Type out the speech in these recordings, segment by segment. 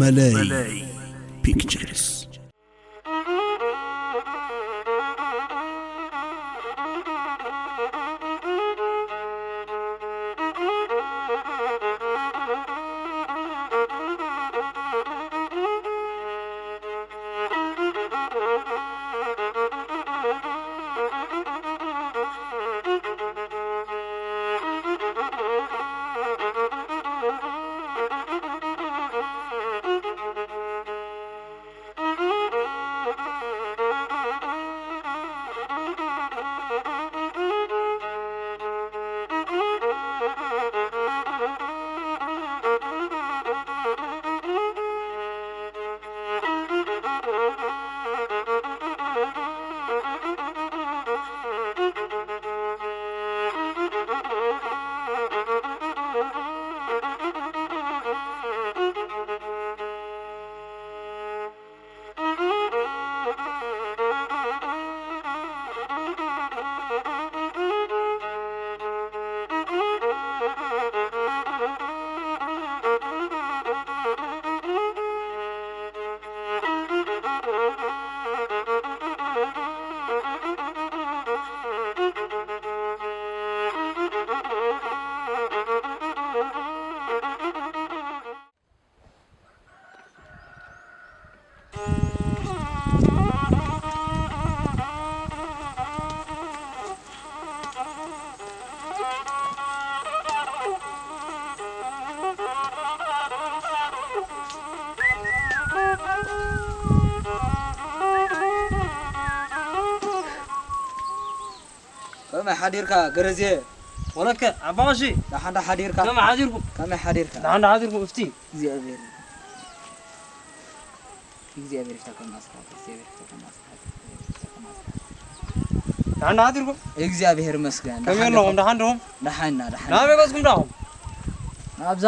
መለይ ፒክቸርስ። ከመይ ሓዲርካ ገረዜ? ወለከ ኣባ ቀሺ። ደሓን ዶ ሓዲርካ? ከመይ ሓዲርኩም? ከመይ ሓዲርካ? ደሓን ዶ ሓዲርኩም? እፍቲ። እግዚኣብሔር፣ እግዚኣብሔር ይፍታከም ኣስራት፣ እግዚኣብሔር ይፍታከም ኣስራት፣ እግዚኣብሔር ይፍታከም ኣስራት። ደሓን ዶ ሓዲርኩም? እግዚኣብሔር ይመስገን። ከመይ ደሓን ኣለኹም? ዲኹም? ደሓን ዲኹም? ደሓን ኢና፣ ደሓን ኢና። ናበይ በጽኩም ዳኹም? ኣብዛ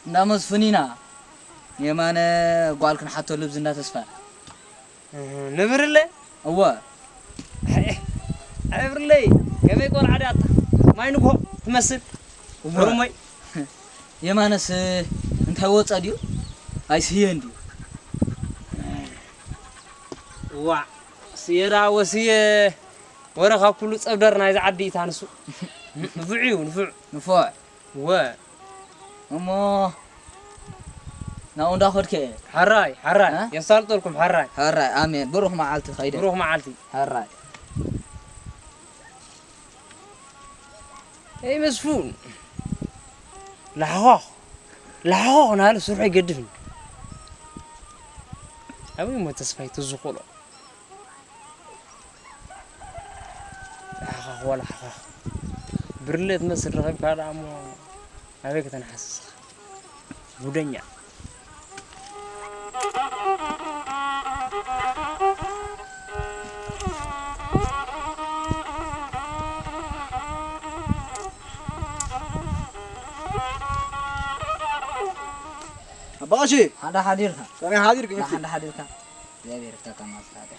እንዳ መስፍን ኢና። የማነ ጓል ክንሓተሉ ብዝንዳ ተስፋ። እህ፣ ንብርለ? እወ። ኣይ፣ ኣይ ብርለይ፣ ከመይ ቆልዓ ድያ ኣታ? ማይ ንግሆ ትመስል። እወ። ሕሩመይ። የማነስ እንታይ ወጸ ድዩ? ኣይ ስየን ድዩ? ዋዕ፣ ስየ ደኣ ወስየ፣ ወረ ካብ ኩሉ ጸብደር ናይዚ ዓዲ እታ ንሱ። ንፉዕ እዩ፣ ንፉዕ። ንፉዕ። እወ። እሞ ናብኡ እንዳኸድከ እየ። ሓራይ፣ ሓራይ። እ? የሳልጠልኩም፣ ሓራይ። ሓራይ፣ ኣሜን። ብሩኽ መዓልቲ ኸይደ። ብሩኽ መዓልቲ። ሓራይ። ኣይ መስፉን። ላሕዃኽ፣ ላሕዃኽ እናበለ ስርሑ ኣይገድፍን። ኣበይ እሞ ተስፋይ ተዝኽእሎ? ሓኻኽ ወላ ሓኻኽ። ብርለ ትመስል ረኺብካ ደኣ እሞ ኣበይ ከተንሓስስኻ? ጉደኛ። ኣባ ቀሺ፣ ሓንዳ ሓዲርካ? ከመይ ሓዲርካ? ሓንዳ ሓዲርካ? እግዚኣብሔር ይፍታካ ማስታካ።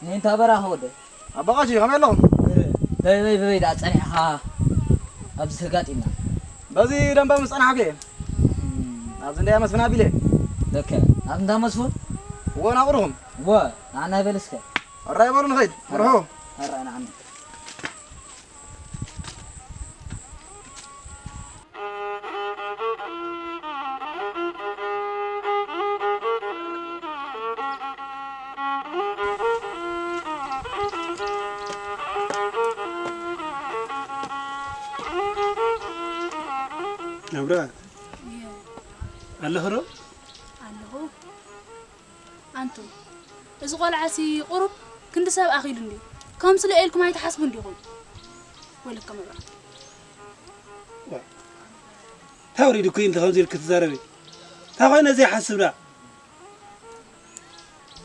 ኔንታ በራኸ ወደ ኣባ ቀሺ፣ ከመይ ኣለኹም? በይ፣ በይ፣ በይ፣ ደኣ ጸኒሕኻ ኣብዚ ተጋጢምና። በዚ ደንበ ምስ ጸናሕኩ እየ። እም። ኣብዚ እንዳ መስፍን ኣቢለ። ለከ፣ ኣብ እንዳ መስፍን? እወ፣ ናብኡ ዲኹም? እወ፣ ንዓና ይበል እስከ። ሕራይ በሉ ንኸይድ፣ ምርሑ። ሕራይ ንዓና። ናብራ እየ። ኣለኹ ዶ? ኣለኹ። ኣንቱም፣ እዚ ቆልዓሲ ቁሩብ ክንዲ ሰብ ኣኺሉ እንድዩ። ከምስሎ ኢልኩም ኣይትሓስቡን ዲኹም? ወለከ መብራት። ዋ፣ እንታይ ወሪዱኪ እንተ ከምዚ ኢልኪ ትዛረቢ? እንታይ ኮይነ ዘይሓስብ ደኣ?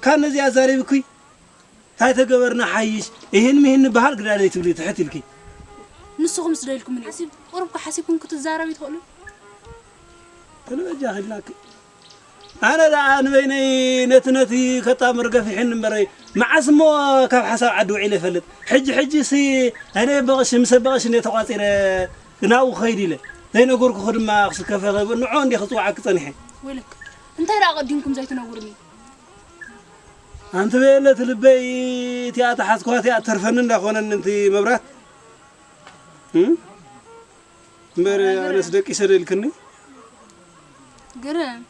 ካብ ነዚ ኣዛሪብኪ እንታይ ተገበርና ሓይሽ? ይህን ምሂን ንበሃል ግዳ ዘይትብሊ ትሕት ኢልኪ። ንስኹምስ ዶ ኢልኩምኒ? ሓሲብ-፣ ቁሩብ እኮ ሓሲብኩም ክትዛረቡ ትኽእሉ። ተለበጃ ኺድናኪ። ኣነ ደኣ ንበይነይ ነቲ ነቲ ከጣምር ገፊሕኒ እምበረይ፣ መዓስ እሞ ካብ ሓሳብ ዓዲ ውዒለ እፈልጥ? ሕጂ ሕጂሲ ኣነ በቕሽ፣ ምስ በቕሽ እንደ ተቋጺረ ናብኡ ክኸይድ ኢለ። ዘይነገርኩኺ ድማ ክስከፈ ኸይብል ንዑ እንዲ ክጽውዓኪ ጸኒሐ። ወይለክ፣ እንታይ ደኣ ቀዲምኩም ዘይትነግሩኒ? ኣንቲ በየለት ልበይ፣ እቲኣ ተሓዝኳ እቲኣ ትተርፈኒ እንዳኾነኒ እንቲ መብራት። እም? እምበር ኣነስ ደቂሰ ዶ ኢልክኒ? ግርም።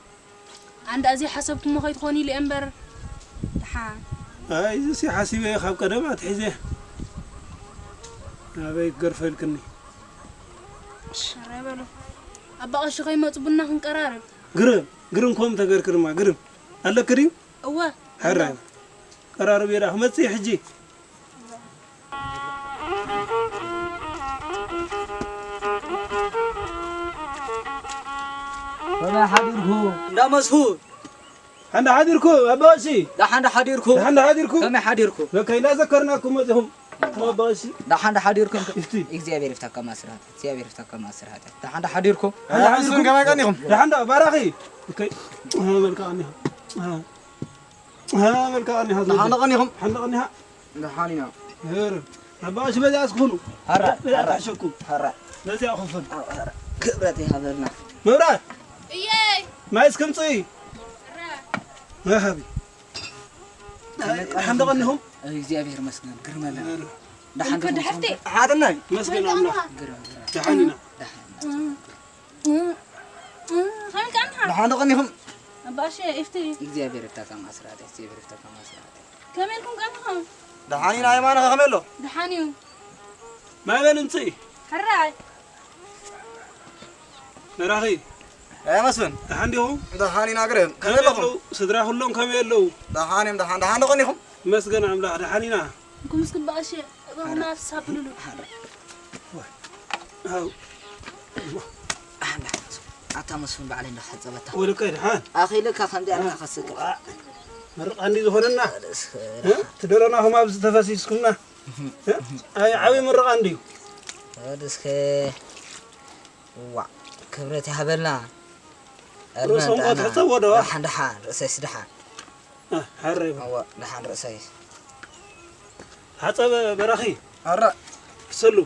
ኣንዳ እዚ ሓሰብኩሞ ከይትኾኑ ኢለ እምበር። ደሓን። ኣይ፣ እዚ ሲ ሓሲበ ካብ ቀደም ኣትሒዘ። ኣበይ ክገርፈልክኒ? ሸረ በሉ። ኣባ ቀሺ ከይመጹ ቡና ክንቀራረብ። ግርም፣ ግርም ኮም ተገርክ ድማ፣ ግርም። ኣለክ ድዩ? እወ። ሕራይ። ቀራረብ የዳ ክመጽእ ሕጂ። ከመይ ሓዲርኩ? እንዳመስፉ። ሓንዳ ሓዲርኩ፣ ኣባ ቀሺ። ዳሓን ዳሓዲርኩ። ዳሓን ዳሓዲርኩ። ከመይ ሓዲርኩ? ለከ፣ እንዳዘከርናኩም መጺኹም። ኣባ ቀሺ። ዳሓን ዳሓዲርኩም። እስቲ። እግዚኣብሔር ይፍታካ ማስራት። እግዚኣብሔር ይፍታካ ማስራት። ዳሓን ዳሓዲርኩ። ሓንዳ ሓዲርኩ። ከመይ ቀኒኹም? ዳሓን ዳ፣ ባራኺ። ኦኬ። መልካ ቀኒኹም። አ፣ መልካ ቀኒኻ። ደሓን ቀኒኹም? ሓንዳ ቀኒኻ። ደሓን ኢና። ሄር። ኣባ ቀሺ በዚኣ እስክኹኑ። ሀራ፣ በዚኣ ሀራ። ተሕሸኩም። ሀራ። በዚኣ ክፍል። ሀራ። ክብረት ይሃበልና። መብራት። እየይ። ማይ እስክምጽኢ። መርሃቢ። ሓንዳ ቀኒኹም? እግዚኣብሔር ይመስገን። ግርመና። ሄር። ደሓን እንኮ ዲኹም? ደሓፍቲ። ሓትናይ። መስገን ኣምላኽ። ግርም፣ ግርም። ደሓን ኢና። ደሓን። ከመይ ቀንኻ? ደሓን ዶ ቀኒኹም? ኣባ ቀሺ፣ ኢፍቲ። እግዚኣብሔር ይፍታካ ማስራት፣ እግዚኣብሔር ይፍታካ ማስራት። ከመይ ኢልኩም ቀኒኹም? ደሓን ኢና፣ የማንኻ ከመይ ኣሎ? ደሓን እዩ። ማይ በል እምፅኢ። ሕራይ። በራኺ። ኣይ መስፍን። ደሓን ዲኹም? ደሓን ኢና፣ ግርም። ከመይ ከመይ ኣለኹም? ኣለዉ? ስድራ ኩሎም ከመይ ኣለዉ? ደሓን እዮም፣ ደሓን። ደሓን ዶ ቀኒኹም? መስገን ኣምላኽ፣ ደሓን ኢና። እንኩም እስኪ ኣባ ቀሺ፣ እግርና ተሳብሉሉ። ሃው። ኣታ መስፍን ባዕለይ እንዳሓጸበታ። ወልቀ ድሓን። ኣኺልካ ከምዚ ኣልካ ከስክር። ዋ፣ መርቓ እንዲ ዝኾነና። እ? ትደረናኹም ኣብዚ ተፈሲስኩምና። እ? ኣይ፣ ዓብዪ መርቓ እንድዩ። ወድስከ፣ ዋ፣ ክብረት ይሃበልና። ርእሶም ዕድመ ጥዕና። ትሕጸቦ ዶ? ደሓን፣ ደሓን፣ ርእሰይስ ደሓን። እ፣ ሓረ ይበል። እወ፣ ደሓን ርእሰይ። ሓጸበ በራኺ። ኣረ። ክሰሉ።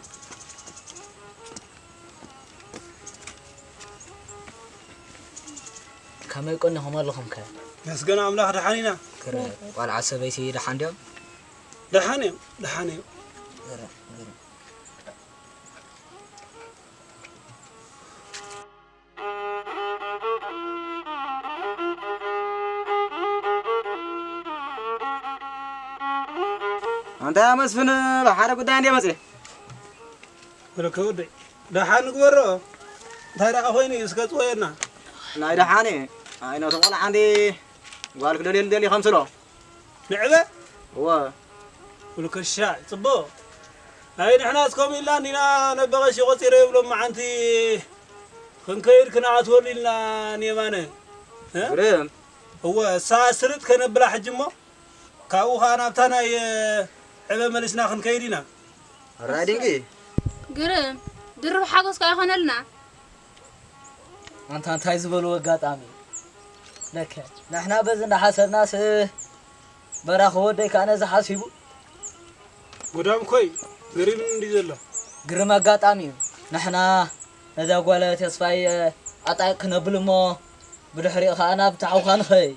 ከመይ ቀኒኹም ኣለኹም ከ? መስገን ኣምላኽ ደሓን ኢና። ክረ-፣ ቆልዓ ሰበይቲ ደሓን ድዮም? ደሓን እዮም፣ ደሓን እዮም። ክረ-፣ ክረ-፣ ኣንታ መስፍን፣ ብሓደ ጉዳይ እንድየ መፅየ። ወለከ ወደይ፣ ደሓን ንግበሮ። እንታይ ደኣ ኮይኑ እዩ እስከ ፅወየና? ናይ ደሓን እየ። ኣይነ ተቆልዓ እንዲ ጓል ክደልየሉ ደልየ ከምስሎ። ንዕበ? እወ። ወለከ ሻዕ፣ ፅቡቕ። ኣይ ንሕናስ ከምኡ ኢልና እንዲና ነቢ ቀሺ ቆፂረ ይብሎም መዓንቲ ክንከይድ ክንኣትወሉ ኢልና ንየማነ። እ? ግርም። እወ፣ እሳ ስርጥ ከነብላ ሕጂ እሞ ካብኡ ኸዓ ናብታ ናይ፣ እ፣ ዕበ መሊስና ክንከይድ ኢና። ኣራይ ድንቂ። ግርም፣ ድርብ ሓጎስ ከኣ ይኾነልና። ኣንታ እንታይ ዝበልዎ ኣጋጣሚ። ለከ፣ ንሕና በዚ እንዳሓሰብናስ፣ በራኺ ወደይ ከኣ ነዚ ሓሲቡ። ጎዳም ኮይ፣ ገሪምኒ እንድዩ ዘሎ። ግርም ኣጋጣሚ እዩ። ንሕና ነዛ ጓል ተስፋይ ኣጣይቕ ክነብል እሞ፣ ብድሕሪኡ ከኣ ናብ ታዕውኻ ንኸይ።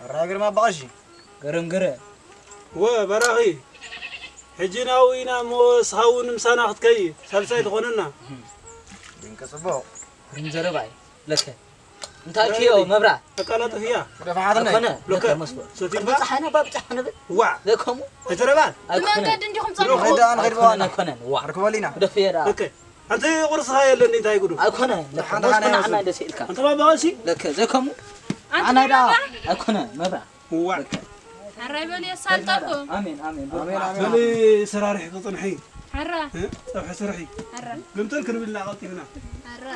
ኣራይ ግርም ኣባ ቀሺ። ግርም ግርም። ወ በራኺ፣ ሕጂ ናብኡ ኢና እሞ፣ ንስኻ እውን ምሳና ክትከይድ፣ ሳልሳይ ትኾነና። ድንቂ ጽቡቕ። ግርም ዘረባ እዩ። ለከ። እንታይ ክዮ መብራ? ተቃላጥፍ እያ። ደፋሓትና። ኣይኮነ። ሎከ። ለከ መስሎ። ሰቲምባ? ጸሓና ባብ ጸሓ ንብል። ዋዕ። ለከሙ? ኣይተረባን? ኣይኮነ። ብመንገዲ እንዲኹም ጸኒሑ። ረዳ ንኸይድ ኣይኮነ፣ በኋላ። ኣይኮነ። ዋዕ። ርክበሊና። ደፍየ ደኣ። ኦኬ። ኣንቲ ቁርስኻ የለኒ እንታይ ጉዱ? ኣይኮነ። ለከ ሓንቲ መስሎ ሓንቲ ንዓና ደስ ኢልካ። ኣንቲ ባባ ቀሺ? ለከ ዘይከሙ? ኣንቲ ኣናይ ደኣ። ባባ? ኣይኮነ። መብራ። ዋዕ። ለከ። ሓራይ በሉ የሳልጠኩም። ኣሜን፣ ኣሜን። ኣሜን፣ ኣሜን። በሊ ሰራሪሕ ክጽንሒ። ሓራ። እ? ጸብሒ ስርሒ። ሓራ። ግምጥል ክንብልና ቀልጢፍና። ሓራ።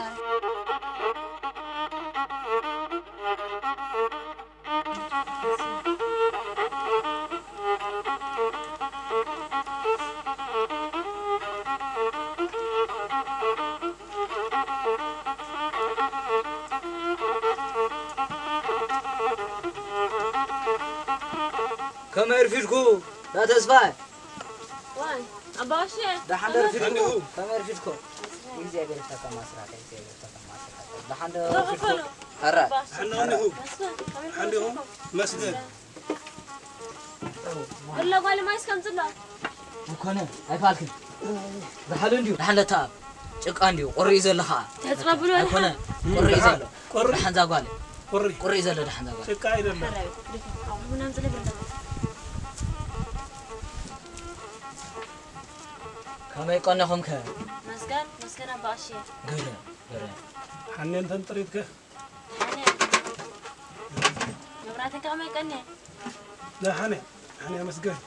ከመይ ኣርፊድኩ? ዳ ተስፋይ። ዋይ፣ ኣባ ቀሺ። ደሓን ዶ ኣርፊድኩ? ከመይ ኣርፊድኩ? እግዚኣብሔር ይፈተና ስራሕካ፣ እግዚኣብሔር ይፈተና ስራሕካ። ደሓን ዶ? ዞኾ እኮ ነው። ኧረ። ባስ። ደሓን ዶ? መስገን፣ ከመይ ሓንዲኹም? መስገን። ወላ ጓል ማይስ ከምጽላ። ኣይኮነ፣ ኣይፋልክን። ደሓን እንዲዩ። ደሓን ለታ ጭቃ እንዲዩ። ቁሪ እዩ ዘለኻ። ተጽባ ብሎ ኣይኮነ፣ ቁሪ እዩ ዘሎ። ቁሪ። ደሓን ዛ ጓል። ቁሪ። ቁሪ እዩ ዘሎ ደሓን ዛ ጓል። ጭቃ ኣይደለም። ሐራይ፣ ድካ። አሁን ምናምን ዝለብላ። ከመይ ቀነኹም ከ? መስገን፣ መስገን ኣባ ቀሺ። ገለ፣ ገለ። ሓኔ እንተን ጥሪትከ? ሓኔ። መብራትከ ከመይ ቀነ? ደሓነ፣ ሓኔ መስገን።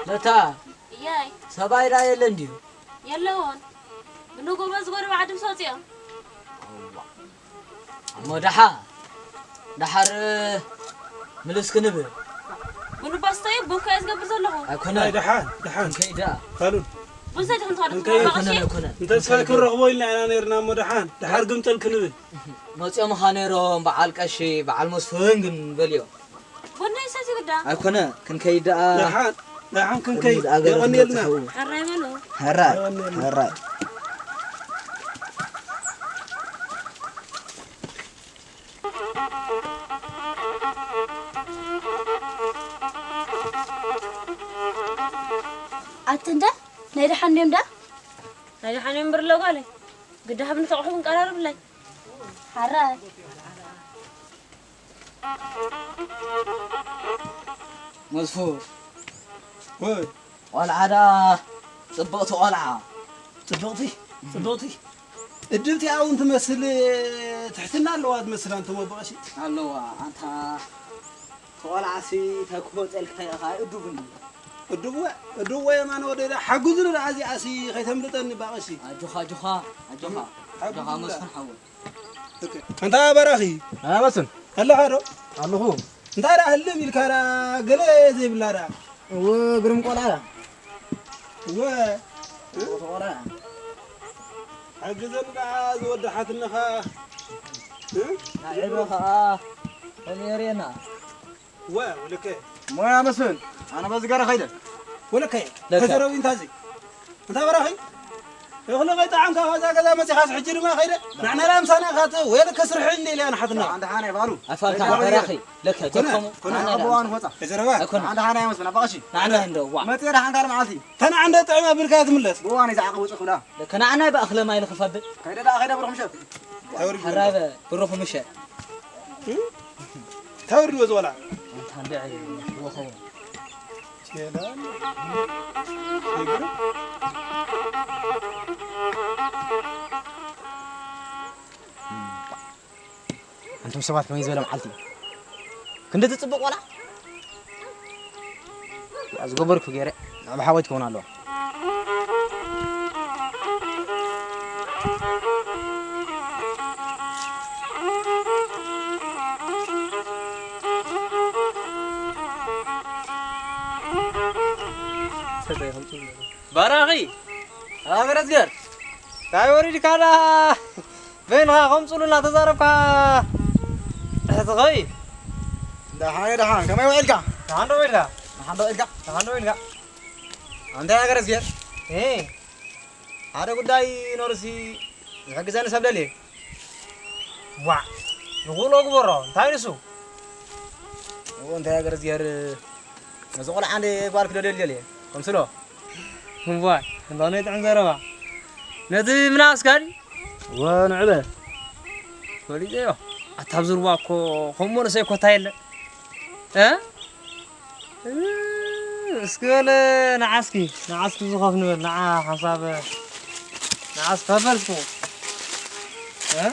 ነታ እያይ ሰብኣይ ዳ የለን ድዩ? የለውን። ብንጎበዝ ጎደባ ዓዲ ምስ ወፂኦም። እሞ ደሓ-፣ ደሓር ምልስ ክንብል። ብንባስተዩ ቡን ከየ ዝገብር ዘለኹ። ኣይኮነ። ኣይ፣ ደሓን፣ ደሓን። ከይዳ። በሉን። ቡን ሰዲኹም ትኸዱ እንከይ-፣ ትበልዑ ኣይኮነ፣ ቀሺ? ኣይኮነ። እንተ ስፋይ ክንረኽቦ ኢልና ኢና ነይርና እሞ ደሓን። ደሓር ግምጠል ክንብል። መፂኦምኻ ነይሮም በዓል ቀሺ፣ በዓል መስፍን ግን በልዮ። ቡን ይሰቲ ግዳ። ኣይኮነ፣ ክንከይድ ደኣ። ደሓን፣ ደሓን ክንከይድ። ቅድሚ ዝኣገረ የቐንየልና። ክንበጽሕ እውን። ሕራይ በሉ። ሕራይ፣ የቐንየልና። ሕራይ። ኣቲ እንዳ ናይ ደሓን ድዮም ዳ? ናይ ደሓን እዮም ብርለ ጓለይ። ግዳ ሃብኒ ተቑሑ ክንቀራርብለይ። ሓራይ። መስፉ። ወይ። ቆልዓ ደኣ ጽብቕቲ ቆልዓ። ጽብቕቲ? ጽብቕቲ? እድብቲ እውን ትመስል፣ ትሕትና ኣለዋ ትመስል፣ ኣንቱም ኣቦ ቀሺ። ኣለዋ፣ ኣንታ ተቆልዓሲ እንታይ ክፈልጠልካ ኢኻ፣ እዱብኒ። እዱብወ፣ እዱብወ የማነ ወደይ፣ ሓግዙኒ ደኣ እዚኣሲ ከይተምልጠኒ ባቐሺ። ኣጆኻ፣ ኣጆኻ፣ ኣጆኻ፣ ሓግዙኒ ኣጆኻ ደኣ። መስፍን ሓወይ። ኦኬ። ኣንታ በራኺ። ኣይ መስፍን። ኣለኻ ዶ? ኣለኹ። እንታይ ደኣ ህልም ኢልካ ደኣ ገለ ዘይብላ ደኣ? እወ፣ ግርም ቆልዓ እያ። እወ። እወ፣ ቆልዓ እያ። ሓግዘኒ ደኣ ዝወደሓትኒ ኸኣ። እ? ናይ ዕዶ ኸኣ ተመየርየና። እወ፣ ወለከ። ሞያ መስፍን፣ ኣነ በዚ ገረ ኸይደ። ወለከ፣ ለከ። ተዘረቢ እንታይ እዚ? እንታ በራኺ? እኽሊ ከይጠዓምካ ካብዛ ገዛ መጺኻስ ሕጂ ድማ ከይደ? ንሕና ላ ምሳና ኢኻ ት-፣ ወይለከ ስርሒ እንደ ኢልያ ንሓትና። ኣንታ ሓናይ ባሉ። ኣፋልካ በራኺ፣ ለከ፣ ኮነ፣ ጀከሙ፣ ኮነ። ኣነ ኣቦ ኣነ ፈጻ። ተዘረባ። ኣይኮነ። ኣንታ ሓናይ መስፍን፣ ኣባቐሺ። ንዓና እንደ፣ ዋ። መጺአ ደሓን ካልእ መዓልቲ። ተን ዓንደ ጥዕም ኣቢልካ ትምለስ። ብእዋን ይዛዕቕ ውጽእ ክብላ። ለከ ንዓና ይበ እኽለ ማይ ልኽፈብል። ከይደ ደኣ ከይደ ብሩኽ ምሸት። ሓራበ፣ ብሩኽ ምሸት። እንታይ ወሪድዎ እዚ ቆልዓ? እንታይ እንድዒ ይኸውን? ሴላን ይግርም። ኣንቱም ሰባት ከመይ ዝበለ መዓልቲ እዩ? ክንዲ ትጽብቕ ቆልዓ? ዝገበርኩ ገይረ፣ ኣብ ሓወይ ትከውን ኣለዋ። ባራኺ፣ ኣበረዝገር፣ እንታይ ወሪድካ ዳ? በይንኻ ከም ጽሉ እናተዛረብካ ትኸይድ። ደሓን፣ ደሓን፣ ከመይ ውዒልካ? ደሓን ዶ ውዒልካ? ደሓን ዶ ውዒልካ? ደሓን ዶ ውዒልካ? ኣንታ ኣገረዝጌር። እ። ሓደ ጉዳይ ኖርሲ ዝሕግዘኒ ሰብ ደልየ። ዋዕ፣ ይኽእሎ ግበሮ። እንታይ ንሱ? እዎ፣ እንታይ ኣገረዝጌር፣ ነዚ ቆልዓ እንደ ጓል ክደልዮ ደልየ። ከምስሎ። እዋይ፣ እንዳ ናይ ጥዑም ዘረባ። ነዚ ምናስካ ድዩ? እወ፣ ንዕበ። ፈሊጠዮ። ኣታ ኣብ ዝርዋ እኮ ከምኡ መንእሰይ እኮ እንታይ የለ? እ? እ፣ እስኪ በለ ንዓስኪ፣ ንዓስኪ ዝኸፍ ንበል፣ ንዓ ሓንሳብ፣ ንዓስኪ ከፈል እስኪ። እ?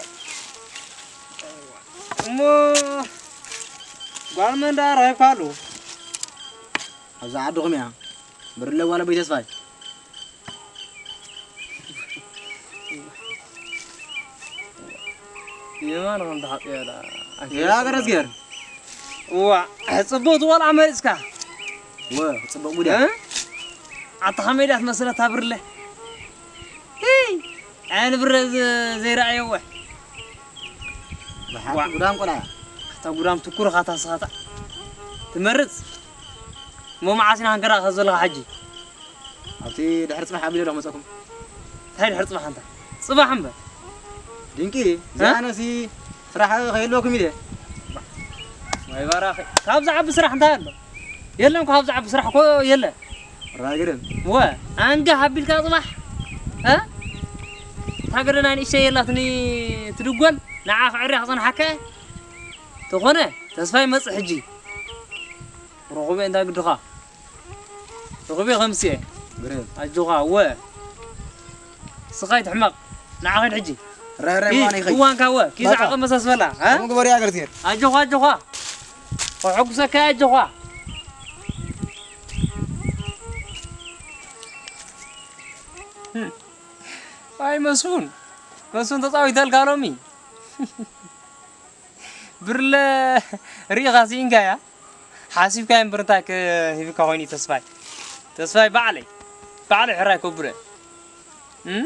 እሞ ጓል መን ደኣ ረኺብካ ኣለዉ? ኣብዛ ዓድኹም እያ። ብርለ ጓል ኣቦይ ተስፋይ። የማን ከም ተሓጽዮ ዳ። ያ ገረዝጌር። ዋ፣ ጽቡቅ ትወልዓ መሪጽካ። ወ፣ ጽቡቅ ጉዳ። እ? ኣታ ከመይ ዳት መሰለት ኣብርለ። ሂይ፣ ዓይኒ ብረ ዘ-፣ ዘይረኣየወ። ብሓቂ ዋ። ጉዳም ቆልዓ። ኣታ ጉዳም ትኩር ካታ ስኻታ። ትመርጽ። እሞ መዓስ ኢና ክንገራ ከዘለኻ ሕጂ? ኣብቲ ድሕሪ ጽባሕ ኣቢለ ዶ መጸኩም? እንታይ ድሕሪ ጽባሕ ኣንታ? ጽባሕ እምበር። ድንቂ፣ እ? ዝኣነሲ ስራሕ ከየልወኩም ኢለ። ዋይ ባራኺ፣ ካብ ዝዓቢ ስራሕ እንታይ ኣሎ? የለን እኮ፣ ካብ ዝዓቢ ስራሕ እኮ የለ። ራግርም። ወ፣ ኣንጋ ሃቢልካ ጽባሕ። እ? እታ ገደና ንእሽተይ የላትኒ ትድጎል፣ ንዓ ክዕርያ ክጸንሓካ። ተኾነ፣ ተስፋ ይመጽእ ሕጂ። ርኹበ እንዳ ግድኻ። ርኹበ ከምስየ። ብሬን። ኣጆኻ፣ ወ። ስኻ ይትሕመቕ። ንዓ ኸይድ ሕጂ። ራይ ራይ ኪ፣ ዋን ይኸይድ። እዋንካ ወ። ኪዛ ባታ። ዓቐብ መሳስ በላ፣ እ? ከምኡ ግበር እያ ገርዝጌር። ኣጆኻ፣ ኣጆኻ። ከሐጉሰካ እየ፣ ኣጆኻ። ኣይ መስፉን። መስፉን ተጻዊተልካ ሎሚ። ብርለ ርኢኻ ስኢንካያ? ሓሲብካዮ እምበር እንታይ ክህብካ ኮይኑ እዩ ተስፋይ? ተስፋይ ባዕለይ፣ ባዕለይ ሕራይ ከብረ። እም?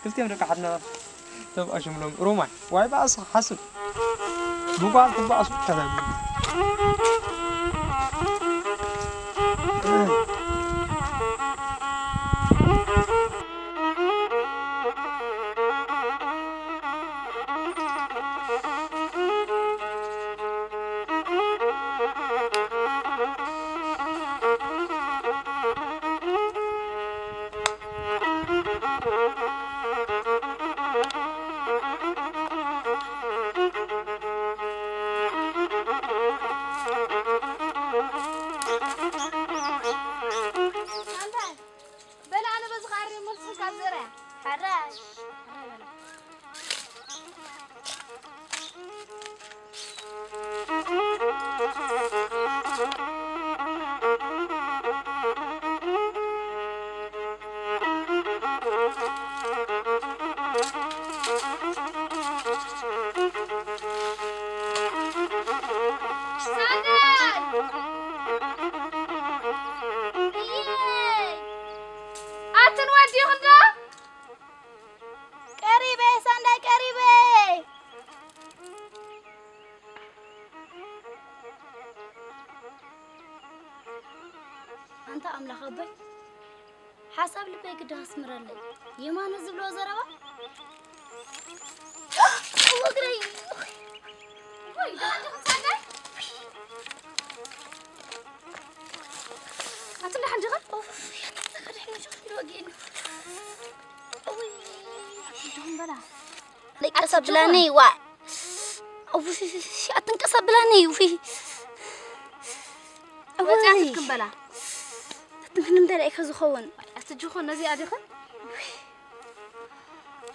ክልቲኦም ደቂ ሓትና ተብኣሽምሎም ሮማይ። ዋይ ባእስ ሓስብ። ብጓል ክባእሱ ተዛግቡ። በል ኣነ በዚ ከኣሪ መልስን ካብ ዘርያ። ሓራይ። ሳንዳይ! እየይ! ኣትን ወዲኹም ዶ? ቀሪበ፣ ሳንዳይ ቀሪበ! ኣንታ ኣምላኽ ኣቦይ፣ ሓሳብ ልበይ ግዳ ኣስምረለይ። የማነ ዝብሎ ዘረባ ወግረይ። ወይ፣ ደሓን ዲኹም ሳንዳይ? ኣቲ ደሓን ዲኻ? ኡፍ፣ ያታ፣ ደሓን ዲኻ? ኢሉ ወጊእኒ። ኡይ፣ ደሓን በላ። ደቂ ኣቲ ሰብላኒ፣ ጆን። ዋ። ኡፍ፣ ኣትንቀሳብላኒ፣ ኡፍ። ወጽያ እወይ። ትትክም በላ። ኣቲ ምንም ደላይካ ዝኸውን። ኣቲ ጅኾን ነዚኣ ዲኽን?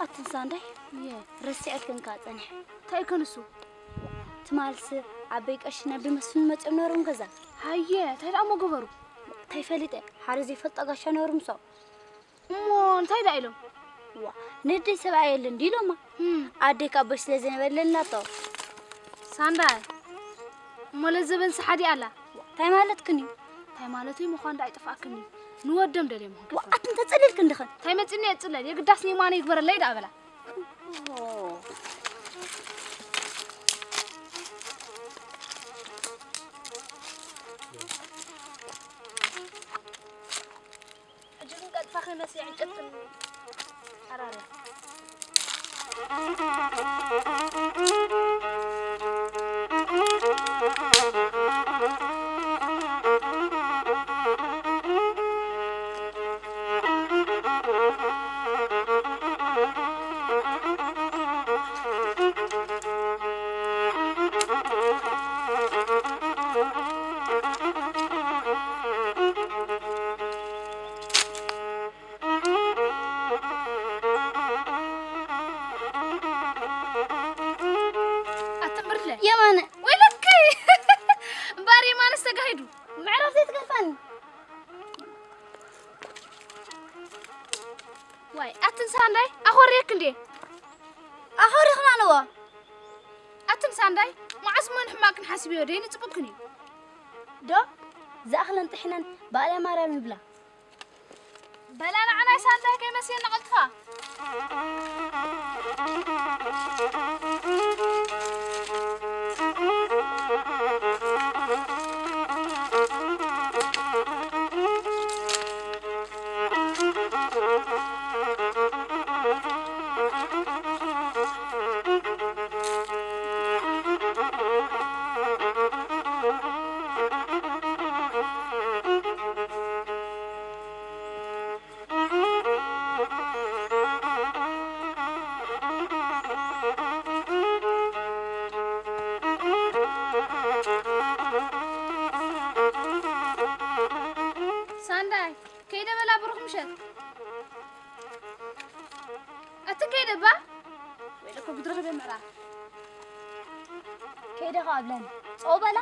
ኣትን ሳንዳይ? እየ። ረሲዐክን ከኣ ጸኒሐ። እንታይ ከ ንሱ? ትማልስ ኣበይ ቀሺ ናብ መስፍን መጺኦም ነሮም ገዛ። ሃየ፣ እንታይ ደኣ እሞ ገበሩ? እንታይ ፈሊጠ? ሓደ ዘይፈልጦ ጋሻ ነሩ ምሶም። እሞ እንታይ ደኣ ኢሎም? ዋ፣ ነደይ ሰብኣይ የለን ድዩ ኢሎማ? ህም። ኣደይ ካብ ኣቦይ ስለ ዝነበለና ቶ። ሳንዳይ፣ እሞ ለዘበን ሰሓዲ ኣላ። እንታይ ማለትክን እዩ? እንታይ ማለቱ እዩ ምዃን ደኣ ኣይጠፍኣክን እዩ። ንወዶም ደልዮም ዋ፣ ክከፍሉ። ኣትን ተጸሊልክን ድኽን? እንታይ መጺኒ እየ ጽለል? የግዳስ ንየማነ ይግበረለይ ደኣ በላ። ሕጂ ግን ቀጥታ ከይመስል ዕንጨት ክን-፣ ኣራርያ። ኣትምርለ። የማነ። ወይለኪ! እምበኣር የማነስ ተጋሂዱ። ምዕራፍ ዘይትገርፋኒ። ዋይ፣ ኣትን ሳንዳይ፣ ኣኾርየክ እንዴ? ኣኾሪኽና ነዋ። ትም ሳንዳይ፣ መዓስ መን ሕማቅ ክንሓስብ እዮ ደይ ንጽብቅን እዩ። ዶ ዝኣኽለን ጥሒነን ባእለ ማርያም ይብላ። በላ ንዓናይ ሳንዳይ ከይመስየና ቀልጥፋ። ሳንዳይ ከይደ በላ ብሩኽ ምሸት። ኣቲ ከይደ ባ ወይ ደኮ ግድረኽ ደ ምዕራ ከይደ ኸ ኣብለን ጸው በላ።